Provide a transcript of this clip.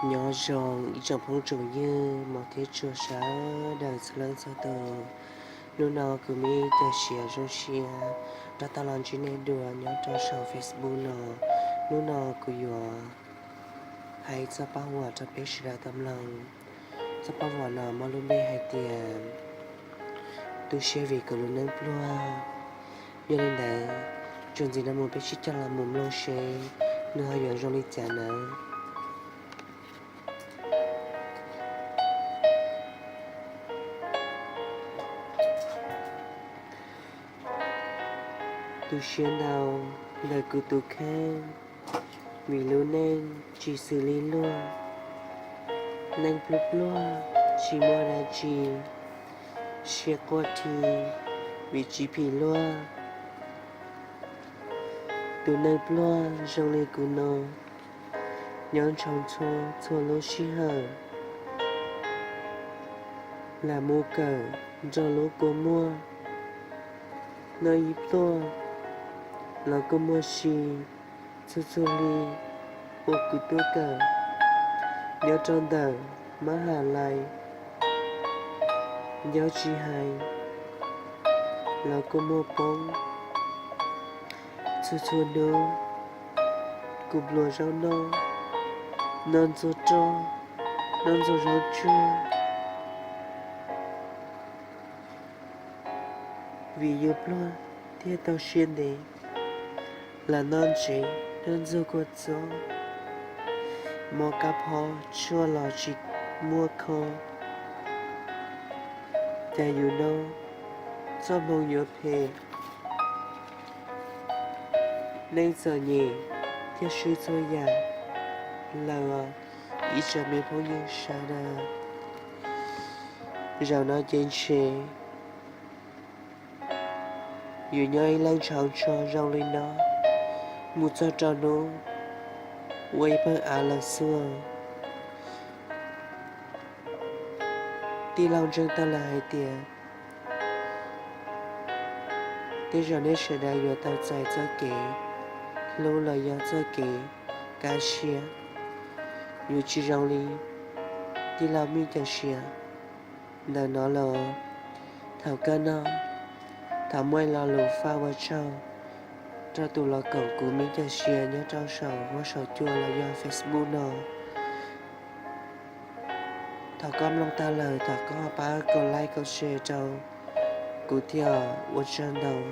Nyob zoo ib tsoom phooj tsoom ywg hmov thiab tshua sawv daws txhua leej txhua tus. Hnub no kuv Me Cov Siav zoo siab rov tau los ntsib nej dua nyob rau saum Facebook no. Hnub no kuv yuav hais txoj paj huam rau peb sawv daws tau mloog. Txoj paj huam no muaj lub npe hais tias tu siab vim kuv lub neej pluag. Yog li ntawd, txuas ntxiv no mus peb sib coj los mus mloog seb nws ho yuav zoo li cas nawb. Tu siab ntau ntawm kuv tus kheej, vim lub neej tsis xws li luag. Neej pluag pluag tsis muaj dab tsi, siab quaj dhi vim tsis phim luag. Tus neeg pluag zoo li kuv no, nyob ntshaus ntxhua txhua lub sij hawm, lam mus kawm nrog lub kua muag. Noj ib pluag los kua muag si, txhua txhua hli uas kuv tuaj kawm, nyob rau ntawm mab ham lais, nyob tsis hais los kua muag poob. Txhua txhua hnub kuv nplua zaub noj, noj ntxuag roj, noj ntxuag zaub tsuag. Vim yus pluag thiaj tau siab ntev, lam noj ntsev noj ntxuag kua txob, mov kab phob tshuaj los tsis muaj kho. Cas yus no txoj hmoo yuav phem, neej txom nyem thiaj swb txhua yam lawm os ib tsoom me phooj ywg sawv daws. Zaum no ces ntshe yus nyob ib leeg ntshaus ntsho zoo li no mus txog rau hnub ua ib pawg av lawm xwb. Tij laug ntseeg tau lawm hais tias tej zaum nej sawv daws yuav tau txais txoj kev hlub los yog txoj kev kaj siab. Yus tsis zoo li tij laug Me Cov Siav ntawm no los. Thaum kawg no, thov muaj ib lo lus faj ua tsaug rau tus los koom kuv Me Cov Siav nyob rau saum huab saum cua los yog Facebook no. Thaum koj mloog tag lawm thov koj pab kom like kom share rau kuv thiab, ua tsaug ntau.